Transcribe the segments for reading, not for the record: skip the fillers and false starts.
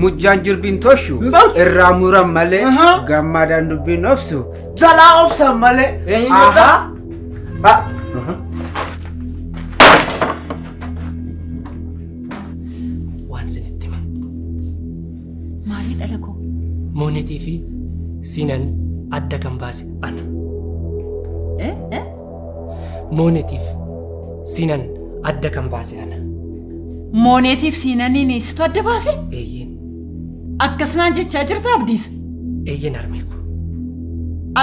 Mujjaan jirbiin toshu Hin tolchu. Irraa muran malee Ahaa. Gammadaan dubbiin obsu jalaa obsan malee. Eenyu jedha? Ahaa. Ba. Waan sinitti hima. Maalii dhala koo? Moonetii fi Siinan adda kan baase ana. Eh? Eh? Moonetiif Siinan adda kan baase ana. Mooneetiif siinaniin situ adda baase? Eeyyeen. Akkas naan jechaa jirta Abdiisa? Eeyyeen harmee koo.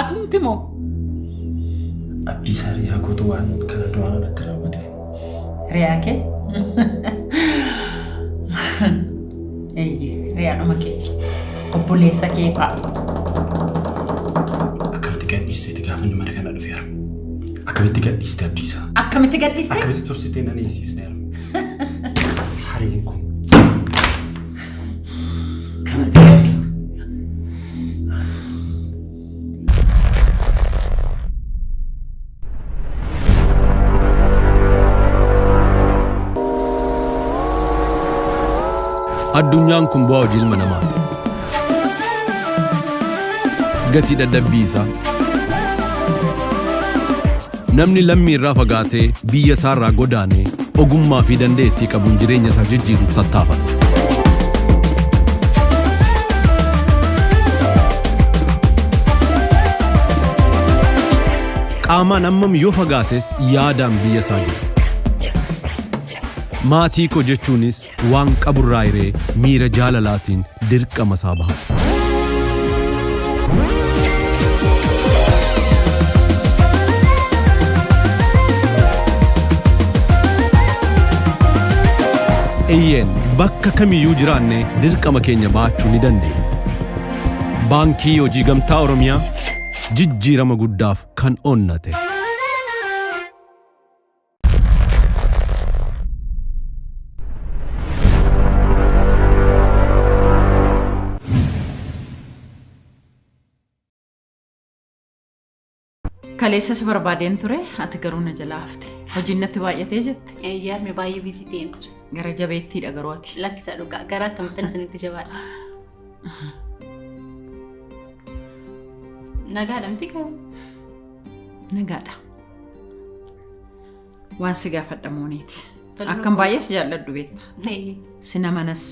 Atumti moo? Abdiisaa hiriyaa kootu waan kana duraan irratti raawwate. Hiriyaa kee? Eeyyee, hiriyaadhuma kee. Obboleessa kee fa'a. Akkamitti gadhiisteeti gaafa inni mana kana dhufe harme? Akkamitti gadhiiste Abdiisaa? Akkamitti gadhiiste? Akkamitti tursitee nan eessisne harme? Sareen kun. Akkamitti gadhiiste? Addunyaan kun bu'aa hojii ilma namaati. Gatii dadhabbii isaa. Namni lammii irraa fagaatee biyya isaa irraa godaanee ogummaa fi dandeettii qabuun jireenya isaa jijjiiruuf tattaafata. Qaamaan hammam yoo fagaates yaadaan biyya isaa jira. Maatii koo jechuunis waan qaburraa hiree miira jaalalaatiin dirqama isaa bahata. Eeyyeen bakka kamiyyuu jiraanne dirqama keenya baachuu ni dandeenya. Baankii Hojii Gamtaa Oromiyaa jijjiirama guddaaf kan onnate. Kaleessa si barbaadeen ture, ati garuu na jalaa hafte. Hojiin natti baay'atee jette. Eeyyee harme baay'ee biizii ta'een ture. Gara jabeettiidha garuu ati. Lakkisa dhugaa gara akkamittan isinitti jabaadha. Nagaadha miti garuu. Nagaadha. Waan si gaafadha Mooneeti. Tole. Akkan baay'ee si jaalladhu beekta. Eeyyee. Si namanas.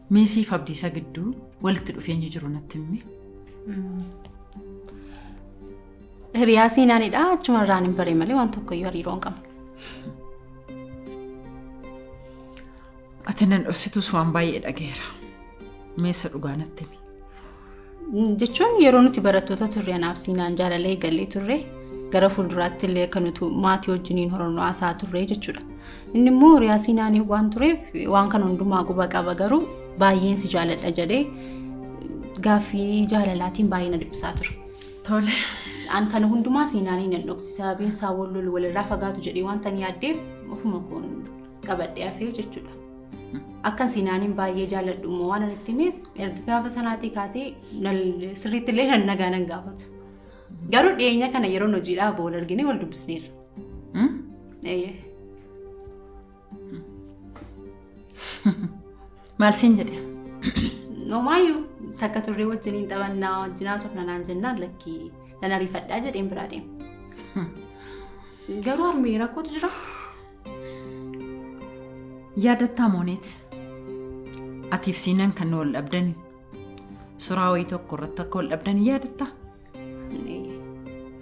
Mee siif Abdiisaa gidduu walitti dhufeenyi jiru natti himi. Hiriyaa siinaanidha achuma irraan hin bare malee waan tokkoyyuu hariiroo hin qabnu. Ati nan dhoksitus waan baay'ee dhageera. Meessa dhugaa natti himi. Jechuun yeroo nuti barattoota turre anaaf siinaan jaalala eegallee turre gara fuulduraatti illee akka nuti maatii wajjiniin horannu haasaa turre jechuudha. Inni immoo hiriyaa siinaanii waan tureef waan kana hundumaa quba qaba garuu baay'een si jaaladha jedhee gaaffii jaalalaatiin baay'ee na dhiphisaa ture. Tole. An kana hundumaa siinaanii nan dhoksi sababiin isaa wal lolu walirraa fagaatu jedhee wanta ani yaaddeef ofuma koon qabadhee hafee jechuudha. Akkan siinaaniin baay'ee jaalladhu immoo waan ani itti himeef erga gaafa sanaatii kaasee sirriitti illee nan nagaa nan gaafatu. Garuu dhiyeenya kana yeroon hojiidhaa wal argine wal dubbisneerra. Eeyyee. Maal siin jedhe? Nomaayyuu takka turree wajjiniin taphannaa wajjin haasofna naan jennaan lakkii nan ariifadhaa jedheen biraa deema. Garuu harmee rakkootu jira. Yaadattaa Mooneet? Atiif siinaan kan wal dhabdani. Suuraa wayii tokko irratti akka wal dhabdan yaadattaa?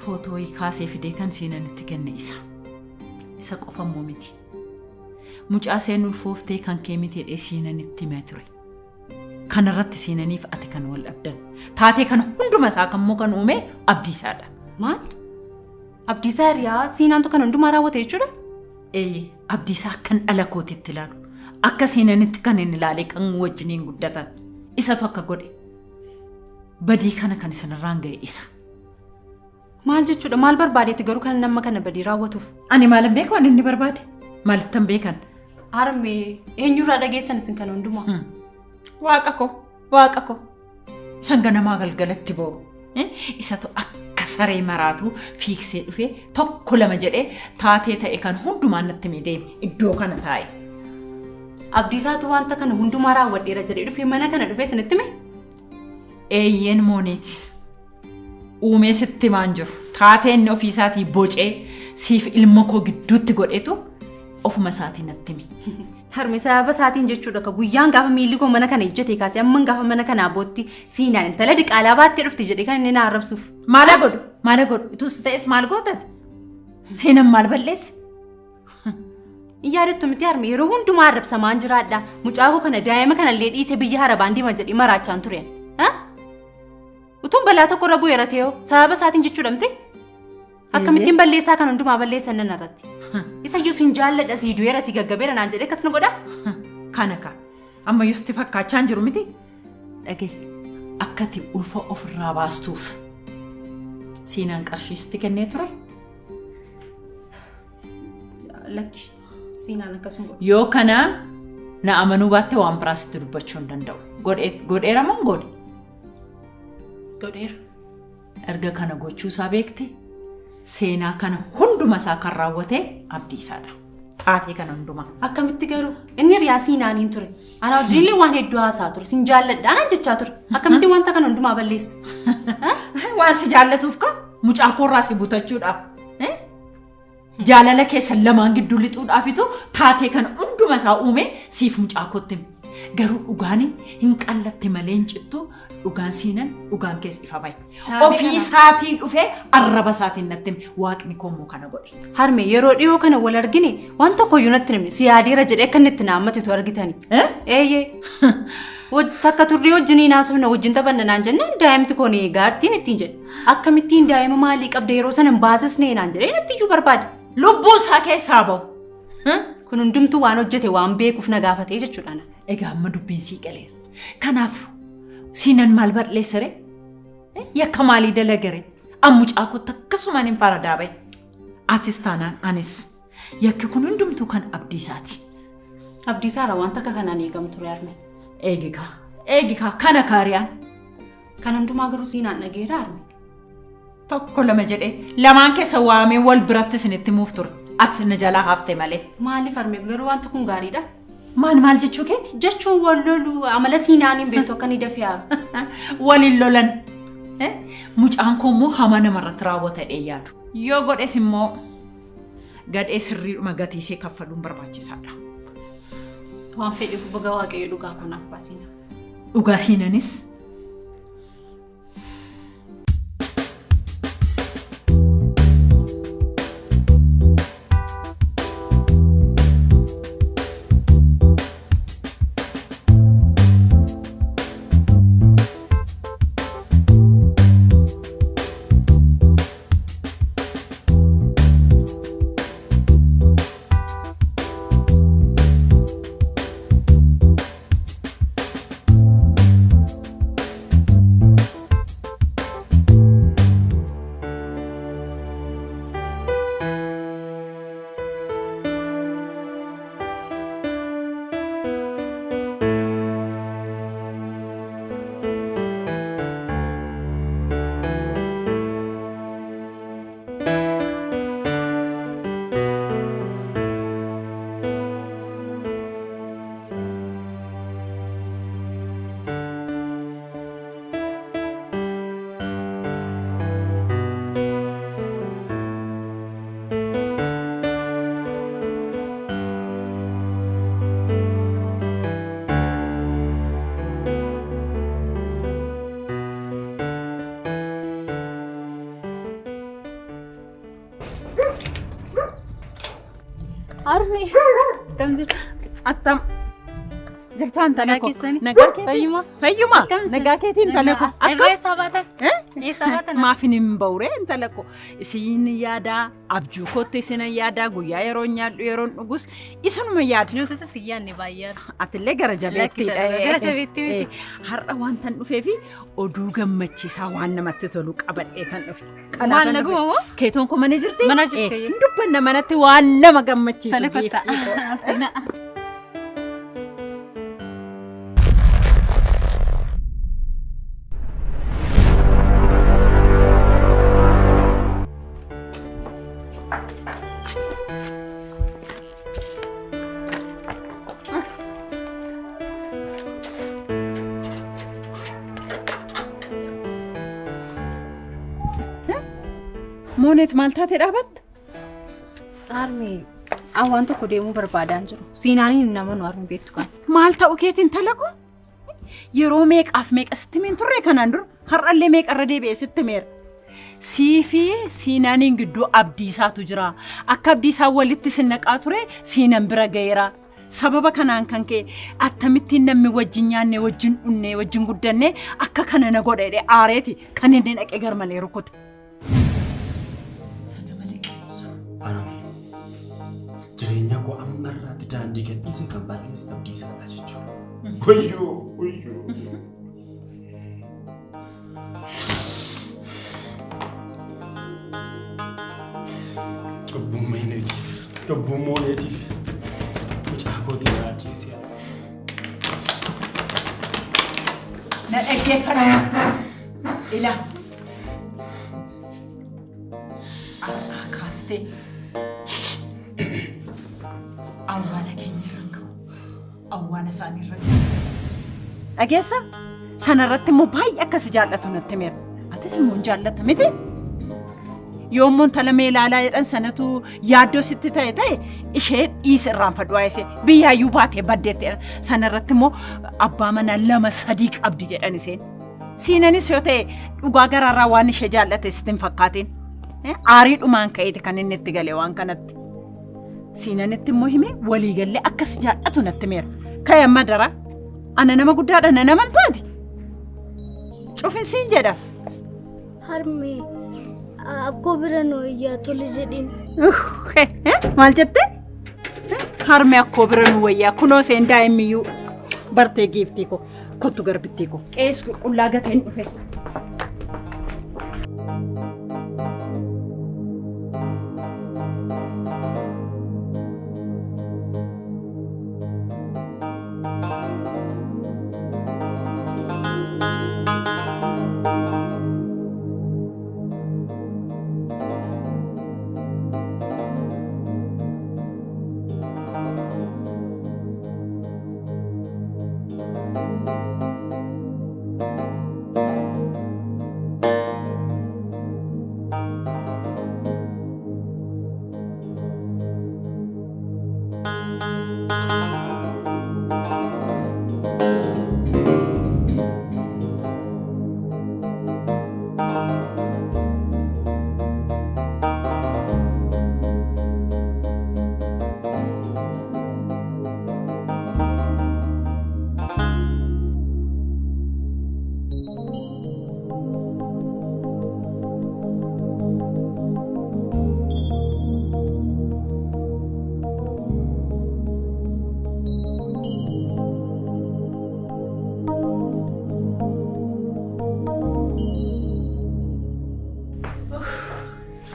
Footoo wayii kaasee fidee kan siinaan itti kenne isa. Isa qofa immoo miti. Mucaa seen ulfooftee kan kee miti jedhee siinaan itti himee ture. Kanarratti siinaniif ati kan wal dhabdan. Taatee kana hunduma isaa kan immoo kan uume Abdiisaadha. Maal? Abdiisaa hiriyaa siinaantu kan hundumaa raawwate jechuudha? Eeyyee, Abdiisaa akkan dhala kootitti ilaalu. Akka siinanitti kan inni ilaalee kan wajjiniin guddatan. Isatu akka godhe. Badii kana kan isinirraan ga'e isa. Maal jechuudha? Maal barbaadeeti garuu kan nama kana badii raawwatuuf? Ani maalan beeku waan inni barbaade? Maalittan beekan? Harmee eenyurraa dhageessan isin kan hundumaa? Waaqa koo, waaqa koo. San ganamaa galgalatti boo'u. Isatu akka saree maraatu fiigsee dhufee tokko lama jedhee taatee ta'e kan hundumaa natti himee deeme iddoo kana taa'e. Abdiisaatu wanta kana hundumaa raawwadheera jedhee dhufee mana kana dhufee isinitti hime? Eeyyeen Mooneeti. Uumee sitti himaan jiru. Taatee inni ofiisaatii bocee siif ilma koo gidduutti godhetu ofuma isaatii natti hime. Harme sababa isaatiin jechuudha ka guyyaan gaafa miilli koo mana kana ejjete kaasee amman gaafa mana kanaa bootti siinaan intala diqaalaa baattee dhufti jedhee kan inni na arrabsuuf. Maala godhu? Maala godhu? Utuu ta'es maal gootate? Seenaan maal balleesse? Yaadattu miti harme yeroo hundumaa arrabsamaan jiraadha. Mucaa koo kana daa'ima kanallee dhiisee biyya harabaan deema jedhee maraachaan ture. Utuun balaa tokko irra bu'eera ta'ee sababa isaatiin jechuudha miti? Akkamittiin balleessaa kan hundumaa balleessan nan irratti. Isayyuu sin jaalladha si du'eera si gaggabeera naan jedhee akkas na godha. Kana ka ammayyuu sitti fakkaachaa hin jiru miti? Dhagee akka ati ulfa ofirraa baastuuf siinaan qarshii sitti kennee ture? Lakki siinaan akkasuma godha. Yoo kana na amanuu baatte waan biraa sitti dubbachuu hin danda'u. Godheera moo hin godhe? Godheera. Erga kana gochuusaa beekte seenaa kana hunduma isaa kan raawwate Abdiisaadha. Taatee kana hundumaa. Akkamitti garuu inni riyaa siinaaniin ture. Ana wajjinillee waan hedduu haasaa ture. Sin jaalladha naan jechaa ture. Akkamitti wanta kana hundumaa balleessa? Waan si jaallatuuf ka mucaa koorraa si butachuudhaaf. Jaalala keessan lamaan gidduu lixuudhaafitu taatee kana hunduma isaa uume siif mucaa kootti hime. Garuu dhugaan hin qallatte malee hin cittu dhugaan siinan dhugaan keessa ifa bahe. Ofii isaatiin dhufee arraba isaatiin natti hime waaqni koo immoo kana godhe. Harme yeroo dhiyoo kana wal argine waan tokko iyyuu natti himne si yaadeera jedhee akka inni itti naammatitu argitani. Eeyyee. Takka turrii wajjiniin haasofna wajjin taphanna naan jennaan daa'imti kun gaartiin ittiin jedhe. Akkamittiin daa'ima maalii qabda yeroo sana hin baasisnee naan jedhee natti iyyuu barbaade. Lubbuun isaa keessaa bahu. Kun hundumtuu waan hojjete waan beekuuf na gaafatee jechuudha. Egaa amma dubbiin sii galeera. Kanaaf siinan maal balleessere? Yakka maalii dalagere? An mucaa kootti akkasumaan hin faradaa bahe. Atis taanaan anis. Yakki kun hundumtuu kan Abdiisaati. Abdiisaarraa wanta akka kanaan eegamu ture harme. Eegikaa. Eegikaa kana kaariyaan. Kan hundumaa garuu siinaan dhageera harme. Tokko lama jedhee lamaan keessa waamee wal biratti isinitti himuuf ture. Ati na jalaa hafte malee. Maaliif harme garuu wanti kun gaariidha? Maal maal jechuu keeti? Jechuun wal lolu amala siinaaniin beektu akka inni dafee aaru. Waliin lolan. Mucaan koo immoo hamaa namarratti raawwata jedhee yaadu. Yoo godhes immoo gadhee sirriidhuma gatiisee kaffaluun barbaachisaadha. Waan fedheef baga waaqayyo dhugaa kanaaf baasina. Dhugaa siinanis. Harme, akkam jirtu? Attam. Jirtaan tana koo. Nagaa keetii? Fayyuma. Fayyuma. Nagaa keetiin tana koo. Irra eessaa baatan? Eessaa baatan? Maafin hin bawree intala koo. Isin yaadaa abjuu kootti isin yaadaa guyyaa yeroo nyaadhu yeroon dhugus isinuma yaada. Nuti si yaadne baay'ee. Atillee gara jabeettiidha. Gara jabeettii miti. Har'a waan tan dhufee fi oduu gammachiisaa waan namatti tolu qabadhee tan dhufe. Maal naguma moo? Keetoon koo mana jirti? Mana jirti. Dubbanna manatti waan nama gammachiisu. Tole kottaa. Arsiinaa. Mooneet maal taatee dhaabatta? Harmee waan tokko deemuu barbaadaan jiru. Siinaaniin nama nu harmi beektu kan. Maal ta'u keetiin talaku? Yeroo meeqaaf meeqa sitti himeen turre kanaan dura har'allee meeqarra deebi'ee sitti himeera. Sii fi Siinaaniin gidduu Abdiisaatu jira. Akka Abdiisaan walitti sinnaqaa ture Siinan bira ga'eera. Sababa kanaan kan ka'e akkamittiin namni wajjin nyaanne wajjin dhunne wajjin guddanne akka kana na godha jedhee aareeti kan inni dhaqee garmalee rukute. Sana malee qabsu. Anami jireenya koo ammarraatti daandii gadhiisee kan balleesse Abdiisaadha jechuudha. Wayyoo wayyoo. Cubbuu mooneetiif mucaa kootii na ajjeesee. Na dhaggeeffadhu. Ilaa. Har'aa kaastee awwaala keenya irra hin ga'u. Awwaala isaanii irra ga'u. Dhageessa? Sanarratti immoo baay'ee akka si jaallatu natti himeera. Atis immoo hin jaallatta miti? Yoommoo intala meelaalaa jedhan sanatu yaaddoo sitti ta'e ta'e ishee dhiisa irraanfadhu waa'ee biyyaayyuu baatee baddeetti jedhan. Sanarratti immoo abbaa manaa 2 3 qabdi jedhan isheen. Siinanis yoo ta'e dhugaa garaarraa waan ishee jaallate sitti hin fakkaatin. Aariidhumaan ka'eeti kan inni itti gale waan kanatti. Siinanitti immoo hime waliigallee akkas jaallatu natti himeera. Ka'e amma dara ana nama guddaadha na naman taati. Cufin siin jedha. Harmee akkoo bira noo iyyaa tole jedhin. Maal jettee? Harmee akkoo bira nu wayyaa kunoo seen daa'immiyyuu bartee giiftii koo kottu garbittii koo qees qulqullaa gateen dhufe.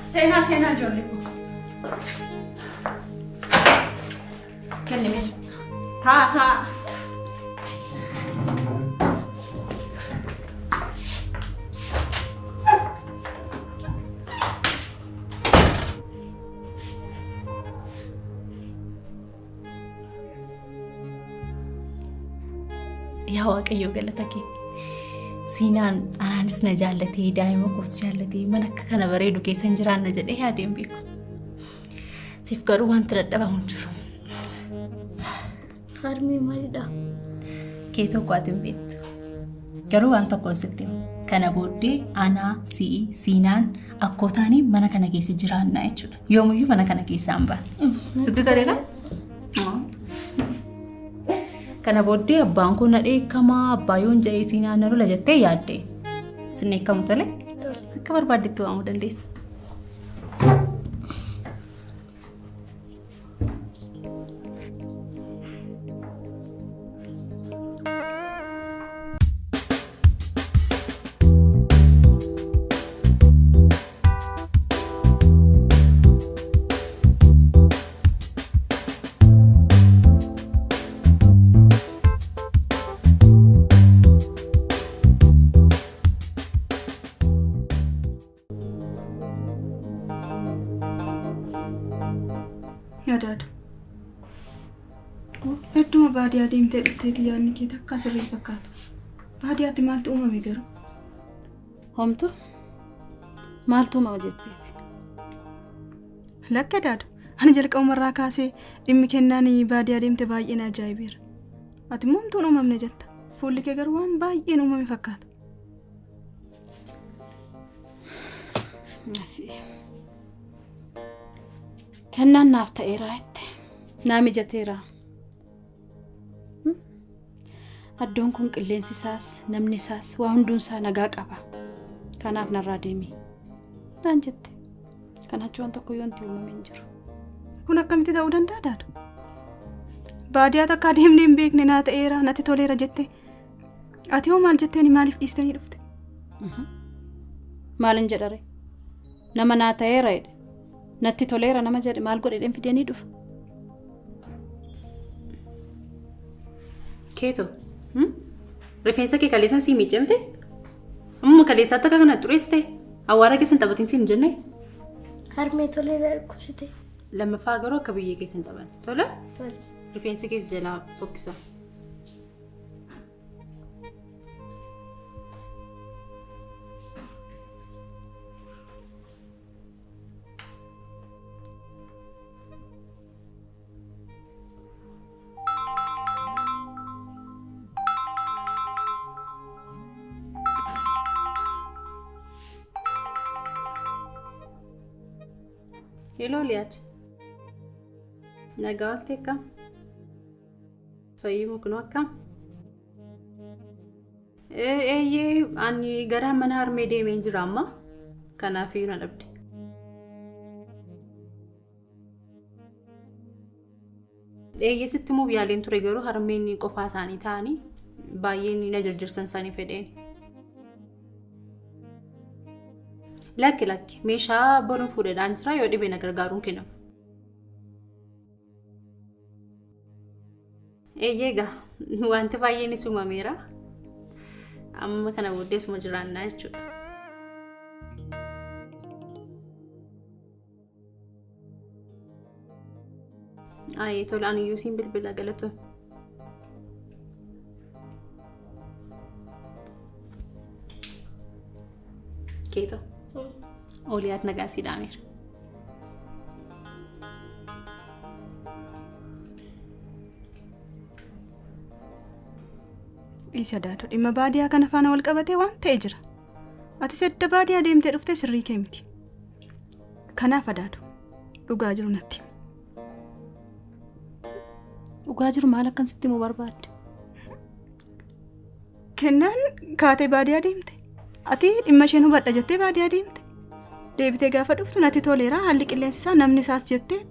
Seenaa seenaa ijoollee koo. Kennimis. Taa taa. Yaa Waaqayyo galata kee. Siinaan anaanis na jaallatee daa'ima koos jaallatee mana akka kana bareedu keessa hin jiraanna jedhee yaadeen beeku. Siif garuu wanti dadhabamu hin jiru. Harmee maalidha? Kee tokko ati hin beektu. Garuu waan tokko sitti himu. Kana booddee anaa, si'i, siinaan akkoo taanii mana kana keessa jiraanna jechuudha. Yoomiyyuu mana kana keessaa hin baane. Sitti toleera? Kana booddee abbaan kun na dheekkamaa abbaa yoon jedhee siinaan na lola jettee yaadde. Sin dheekkamu tole? Akka barbaaddetti waamuu dandeessa. Yaadaadha. Hedduma baadiyyaa deemtee dhufteeti yaadni kee takka sirrii fakkaatu. Baadiyyaatti maaltu uumame garuu? Homtu maaltu uumama jetteeti? Lakka daadu ani jalqabumarraa kaasee dhimmi kennaan baadiyyaa deemte baay'ee na ajaa'ibeera. Ati immoo homtuun uumamne jetta. Fuulli kee garuu waan baay'een uumame fakkaata. Kennaan naaf ta'eera jette. Naa mijateera. Addoon kun qilleensi isaas namni isaas waa hunduun isaa nagaa qaba. Kanaaf narraa deemi. Naan jette. Kanaaf waan tokko yoo wanti uumame hin jiru. Kun akkamitti ta'uu danda'a daadu? Baadiyyaa takka adeemnee hin beekne naa ta'eera natti toleera jette. Ati hoo maal jetteeni maaliif dhiistanii dhufte? Maalin jedhare? Nama naa ta'eera jedhe. Natti toleera nama jedhe maal godhee fidanii dhufa? Keeto. Rifeensa kee kaleessan sii miicamte? Amma kaleessaatti akka kana xureessite? Awwaara keessan taphatiin siin hin jenne? Harmee tolee dhukkubsite. Lammaffaa garuu akka biyyee keessan taphan. Tole? Tole. Rifeensi keessa jalaa fokkisa. Hello, Liat. Nagaa waltee akkam? Fayyii muknuu akkam? Eeyyee ani gara mana harmee deemeen jira amma. Kanaafiyyuu na dhabde. Eeyyee sitti himuuf yaaleen ture garuu harmeen qofaa isaanii ta'anii baay'een na jirjirsan isaanii fedheen. Lakki lakki meeshaa boruun fuudhedhaan jira yoo dhibee na gargaaruun kennaaf. Eeyyee egaa wanti baay'eenis uumameera. Amma kana booddee suma jiraannaa jechuudha. Ayi tola ani iyyuu siin bilbila galatoon. Keeto. Oliyaat nagaa sii dhaameera. Isa daaduu dhimma baadiyyaa kana faana wal qabatee waan ta'e jira. Ati sedda baadiyyaa deemtee dhuftee sirrii kee miti. Kanaaf adaadu dhugaa jiru natti. Dhugaa jiru maal akkan sitti himuu barbaadde? Kennaan kaatee baadiyyaa deemte. Ati dhimma isheen hubadha jettee baadiyyaa deemte. Deebitee gaafa dhuftu natti toleera haalli qilleensi isaa namni isaas jettee.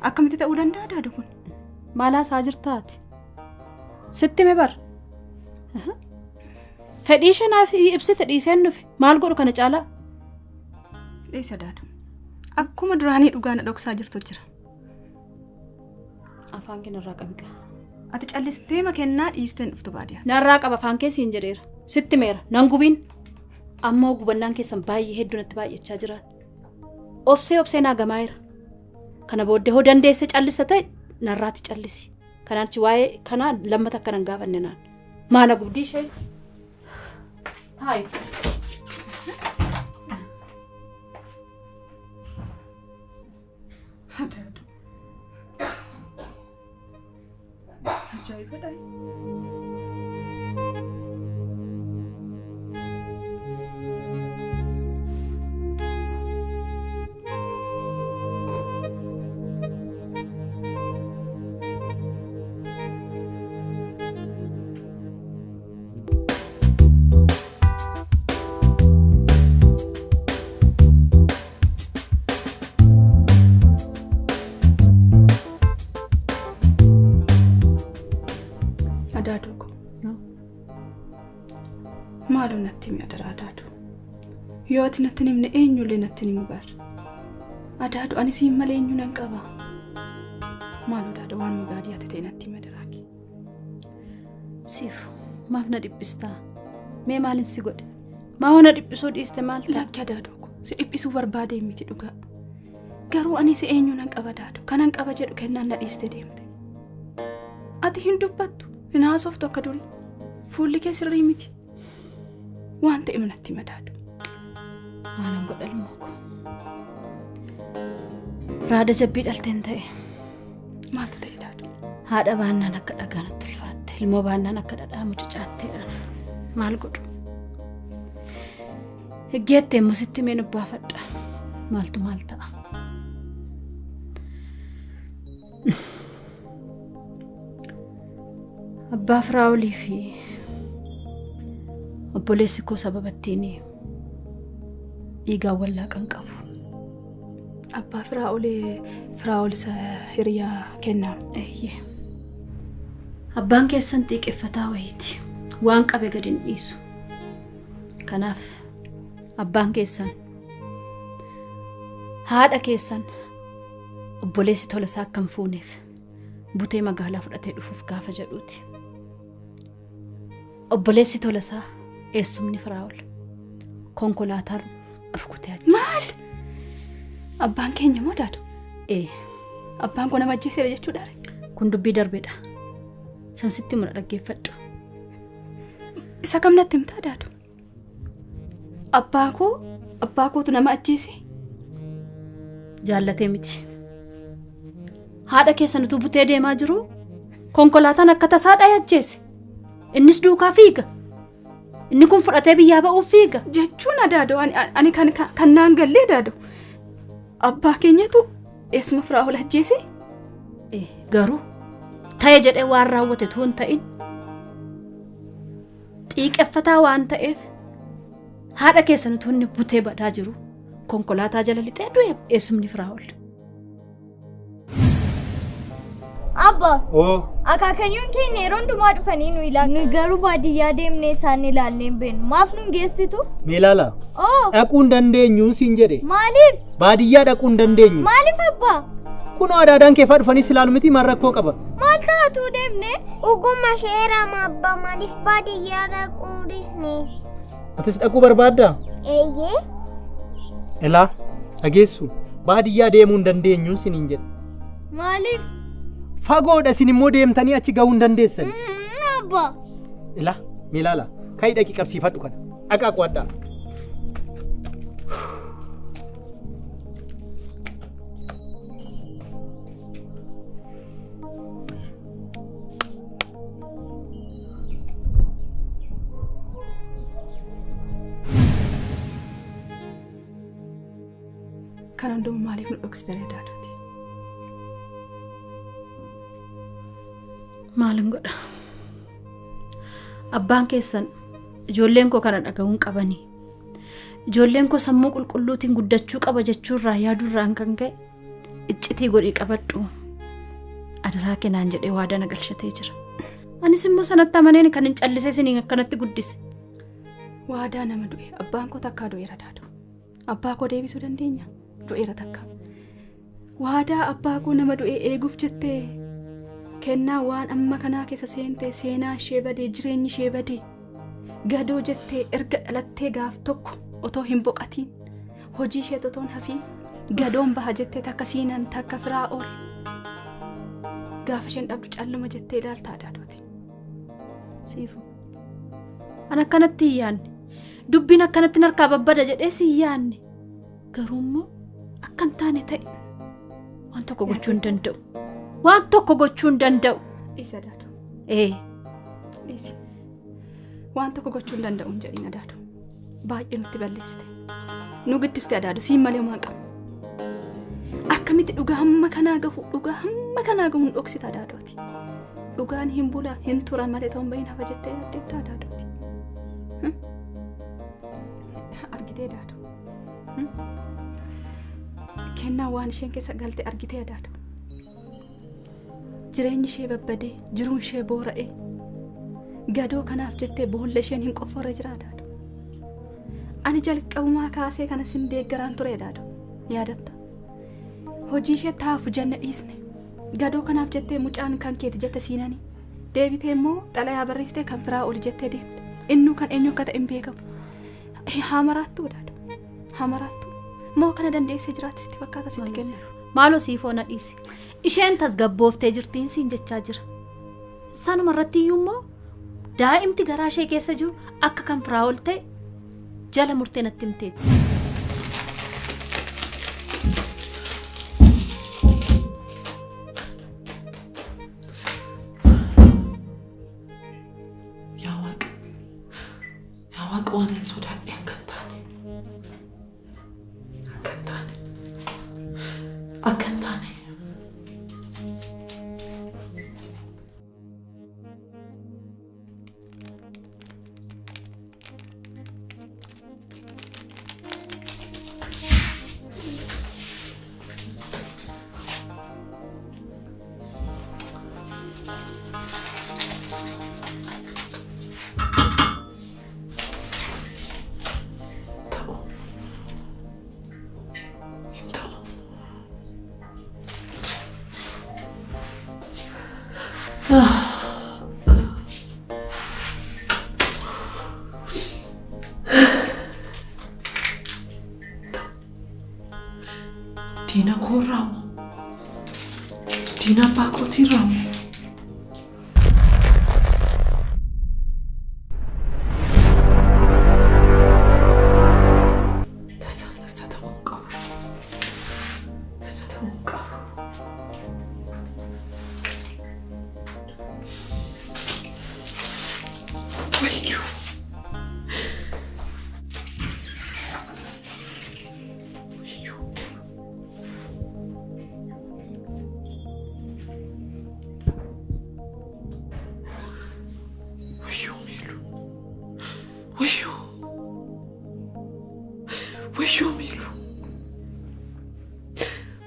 Akkamitti ta'uu danda'a daadu kun? Maal haasaa jirta ati? Sitti hime bara. Fedhii ishee naaf ibsite dhiiseen dhufe maal godhu kana caalaa? Dhiisa daadu. Akkuma duraanii dhugaa na dhoksaa jirtu jira. Afaan kee narraa qabi gaa. Ati callistee makennaa dhiisteen dhuftu baadiyyaa. Narraa qaba afaan kee siin jedheera. Sitti himeera nan gubiin. Ammoo gubannaan keessan baay'ee hedduu natti baay'achaa jira. Obsee obsee naa gamaayeera. Kana booddee hoo dandeesse callista ta'e narraatti callisi. Kanaan waa'ee kana lammata akka nan gaafanne naan. Maana gubdii ishee? Taayi. Ajaa'ibadha. Maaloo natti himi adaraa adaadu. Yoo ati natti hin himne eenyullee natti hin himu bar. Adaadu ani siin malee eenyu nan qaba. Maaloo daadu waan baadiyyaatti ta'e natti himi adaraa kee. Siif maaf na dhiphistaa? Mee maalin si godhe? Maa hoo na dhiphisuu dhiiste maal ta'a? Lakki adaaduu ko si dhiphisuu barbaadee miti dhugaa. Garuu ani si eenyu nan qaba daadu. Kanan qaba jedhu kennaan na dhiiste deemte. Ati hin dubbattu hin haasoftu akka durii. Fuulli kee sirrii miti. Waan ta'e natti madaadu. Maalan godha ilmoo koo? Raada jabbii dhalteen ta'e. Maaltu ta'e daadu? Haadha baannaan akka dhagaanatti ulfaatte, ilmoo baannaan akka dhadhaa mucucaatteedha. Maal godhu? Higgeettee immoo sitti mee nubbaafadha. Maaltu maal ta'a? Abbaa Firaa'olii fi obboleessi koo sababa ittiin dhiigaan wallaaqan qabu. Abbaa Firaa'olii Firaa'ol isa hiriyaa kennaa. Eeyyee. Abbaan keessan xiiqeffataa wayiiti. Waan qabe gadi hin dhiisu. Kanaaf abbaan keessan haadha keessan obboleessi Tolasaa akka hin fuuneef butee magaalaa fudhatee dhufuuf gaafa jedhuuti. Obboleessi Tolasaa eessumni Firaa'ol konkolaataan rukutee ajjeese. Maal? Abbaan keenya moo daadu? Ee. Abbaan koo nama ajjeeseera jechuudha. Kun dubbii darbeedha. San sitti mura dhaggeeffadhu. Isa kam natti himtaa daadu? Abbaa koo abbaa kootu nama ajjeese? Jaallatee miti. Haadha keessan utuu butee deemaa jiru konkolaataan akka tasaa dha'ee ajjeese. Innis duukaa fiiga. Inni kun fudhatee biyyaa ba'uuf fiiga. Jechuun adaado ani kan naan gallee adaado. Abbaa keenyatu eessuma Firaa'ol ajjeese? Garuu ta'e jedhee waan raawwate utuu hin ta'in xiiqeffataa waan ta'eef haadha keessan utuu inni butee badaa jiru konkolaataa jala lixee du'e eessumni Firaa'ol. Abba. Oo. Akaakayyuun keenya yeroo hundumaa dhufanii nu ilaalu. Nuyi garuu baadiyyaa deemnee isaan ilaallee hin beeknu. Maaf nu geessitu? Mee ilaala. Oo. Dhaquu hin dandeenyu siin jedhe. Maaliif? Baadiyyaa dhaquu hin dandeenyu. Maaliif abbaa? Kunoo adaadaan kee fa'aa dhufanii si ilaalu miti maal rakkoo qaba? Maal taatu deemne? Dhuguma seerama abbaa maaliif baadiyyaa dhaquu dhiisne? Atis dhaquu barbaaddaa? Eeyyee. Ilaa dhageessu baadiyyaa deemuu hin dandeenyu siniin jedhe. Maaliif? Fagoodha isin immoo deemtanii achi gahuu hin dandeessan. Abbaa. Ilaa mee ilaala ka'ii dhaqii qabsiifadhu kana dhaqaa qo'adhaa. Kan hundumaa maaliif nu dhoksitee daaduuti? Maalin godha? Abbaan keessan ijoolleen koo kana dhaga'uun qabanii. Ijoolleen koo sammuu qulqulluutiin guddachuu qaba jechuurraa yaaduurraan kan ka'e iccitii godhii qabadhu. Adaraa kennaan jedhee waadaa na galchatee jira. Anis immoo sanatti amaneen kan hin callisee isiniin akkanatti guddise. Waadaa nama du'e abbaan koo takkaa du'eera daadu. Abbaa koo deebisuu dandeenya du'eera takka. Waadaa abbaa koo nama du'e eeguuf jettee kennaa waan amma kanaa keessa seentee seenaa ishee badee jireenyi ishee badee gadoo jettee erga dhalattee gaaf tokko otoo hin boqatiin hojii ishee otoo hin hafiin gadoon baha jettee takka Siinan takka Firaa'ol gaafa isheen dhabdu calluma jettee ilaaltaa daadooti. Siifu. An akkanatti hin yaanne. Dubbiin akkanatti harkaa babbada jedhee si hin yaanne. Garuu immoo akka hin taane ta'e waan tokko gochuu hin danda'u. Waan tokko gochuu hin danda'u. Isa daadu. Ee. Dhiisi. Waan tokko gochuu hin danda'u hin jedhin adaadu. Baay'ee nutti balleessite. Nu guddiste adaadu siin malee homaa hin qabu. Akkamitti dhugaa hamma kanaa gahu dhugaa hamma kanaa gahu hin dhoksita adaadooti. Dhugaan hin bula hin tura malee ta'uun bahin hafa jettee yaaddeetta adaadooti. Argitee daadu. Kennaa waan isheen keessa galte argitee adaadu. Jireenyi ishee babbadee jiruun ishee boora'ee gadoo kanaaf jettee boolla isheen hin qofforre jira adaadu. Ani jalqabumaa kaasee kana sin deeggaraan ture adaadu. Yaadatta. Hojii ishee taafu janna dhiisne. Gadoo kanaaf jettee mucaan kan keeti jette Siinanii. Deebitee immoo xalayaa barreessitee kan Firaa'ol jettee deemte. Innuu kan eenyu akka ta'e hin beekamu. Haa maraattuu adaadu. Haa maraattuu. Moo kana dandeessee jiraatti sitti fakkaata sitti kenna. Maaloo siifoo na dhiisi. Isheen tasgabbooftee jirtiin siin jechaa jira. Sanuma irratti iyyuu immoo daa'imti garaa ishee keessa jiru akka kan Firaa'ol ta'e jala murtee natti himteetti. Akka hin taane. Diina koo irraa moo? Diina abbaa kootii irraa moo? Tasa tasa ta'uu hin qabu. Tasa ta'uu hin qabu. Wayyuu! Wayyuu Meeluu! Wayyuu! Wayyuu Meeluu!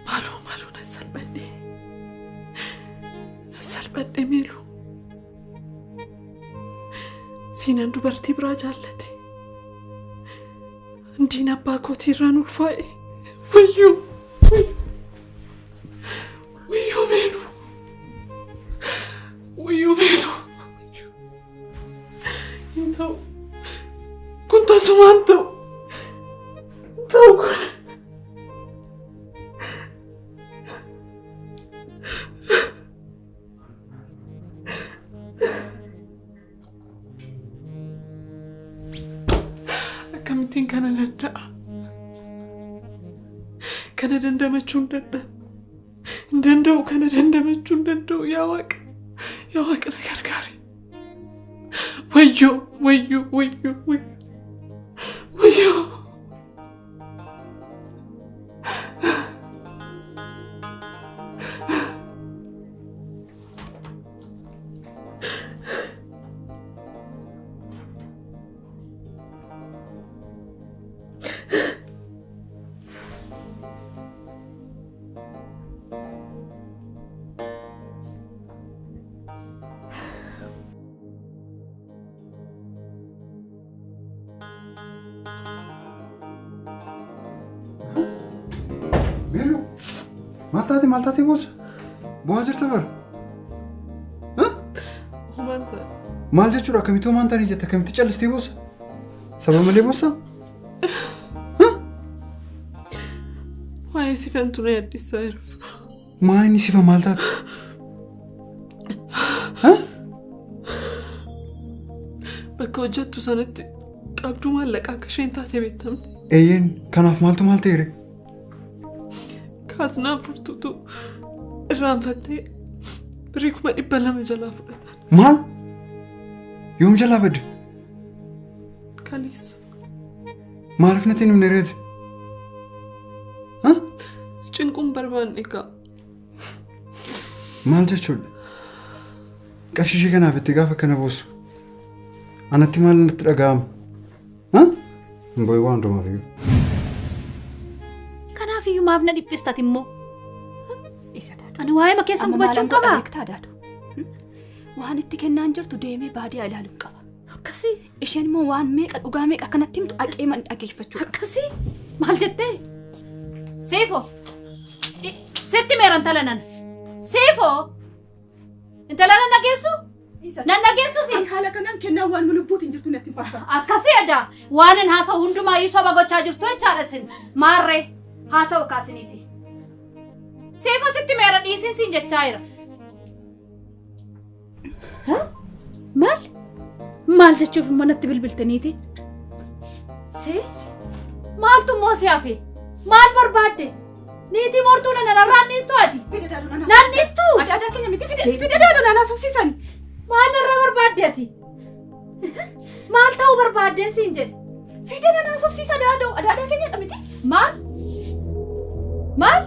Maaloo maaloo nan salphadhe! Nan salphadhe Meeluu! Siinaan dubartii biraa jaallate. Diina abbaa kootii irraan ulfaa'e. Wayyuu! Wayyuu Meeluu! Wayyuu Meeluu! Hin ta'u. Kun tasuma hin ta'u. Hin ta'u kun. Akkamittiin kana danda'a? Kana dandamachuu hin danda'u. Hin danda'u kana dandamachuu hin danda'u yaa Waaqa. Yaa Waaqa na gargaari. Wayyoo wayyoo wayyoo wayyoo. Wayyoo. Meeluu, maal taate maal taate boossa? Bo'aa jirta bara. Homaan ta'a. Maal jechuudha akkamitti homaan taane jette akkamitti callistee boossa? Sababa malee boossa? Waa'ee sifantu na yaaddessaa jira. Maa inni sifa maal taate? Bakka hojjettu sanatti qabduu maallaqaa akka isheen taate beektamte. Eeyyeen kanaaf maaltu maal ta'eere? Kaasnaa furtuutu irraanfattee birrii 200,000 jalaa fudhatan. Maal? Yoom jalaa badde? Kaleessa. Maaliif natti hin himne reeti? Si cinquun barbaanne egaa. Maal jechuudha? Qarshii ishee kanaaf itti gaafa kana boossu. Anatti maal natti dhaga'ama? Hin boo'in waan hundumaaf iyyuu. Kanaaf iyyuu maaf na dhiphistati immoo? Ani waa'ee ma keessan gubachuu hin qabaa? Waan itti kennaan jirtu deemee baadiyyaa ilaaluun qaba. Akkasii. Isheen immoo waan meeqa dhugaa meeqa akkanatti himtu aqee man dhageeffachuu qaba. Akkasii. Maal jettee? Seefoo. Sitti meera intala nana. Seefoo. Intala nan dhageessu? Nan dhageessu si? Haala kanaan kennaan waan nu lubbuutiin jirtu natti hin fakkaatu. Akkasii addaa waan hin haasa'u hundumaayyuu soba gochaa jirtu jechaadha isin. Maarree haa ta'u kaasiniiti. Seefoo sitti meera dhiisin siin jechaa jira. Maal? Maal jechuuf immoo natti bilbiltaniiti? See? Maaltu immoo si hafe? Maal barbaadde? Niitii mortuu nana narraan dhiistu ati? Naan dhiistu? Adaadaa keenya miti fide daaduu naanaa suusiisan. Maal irraa barbaadde ati? Maal ta'uu barbaaddeen siin jedhe? Fide naanaa suusiisa daaduu adaadaa keenya miti. Maal? Maal?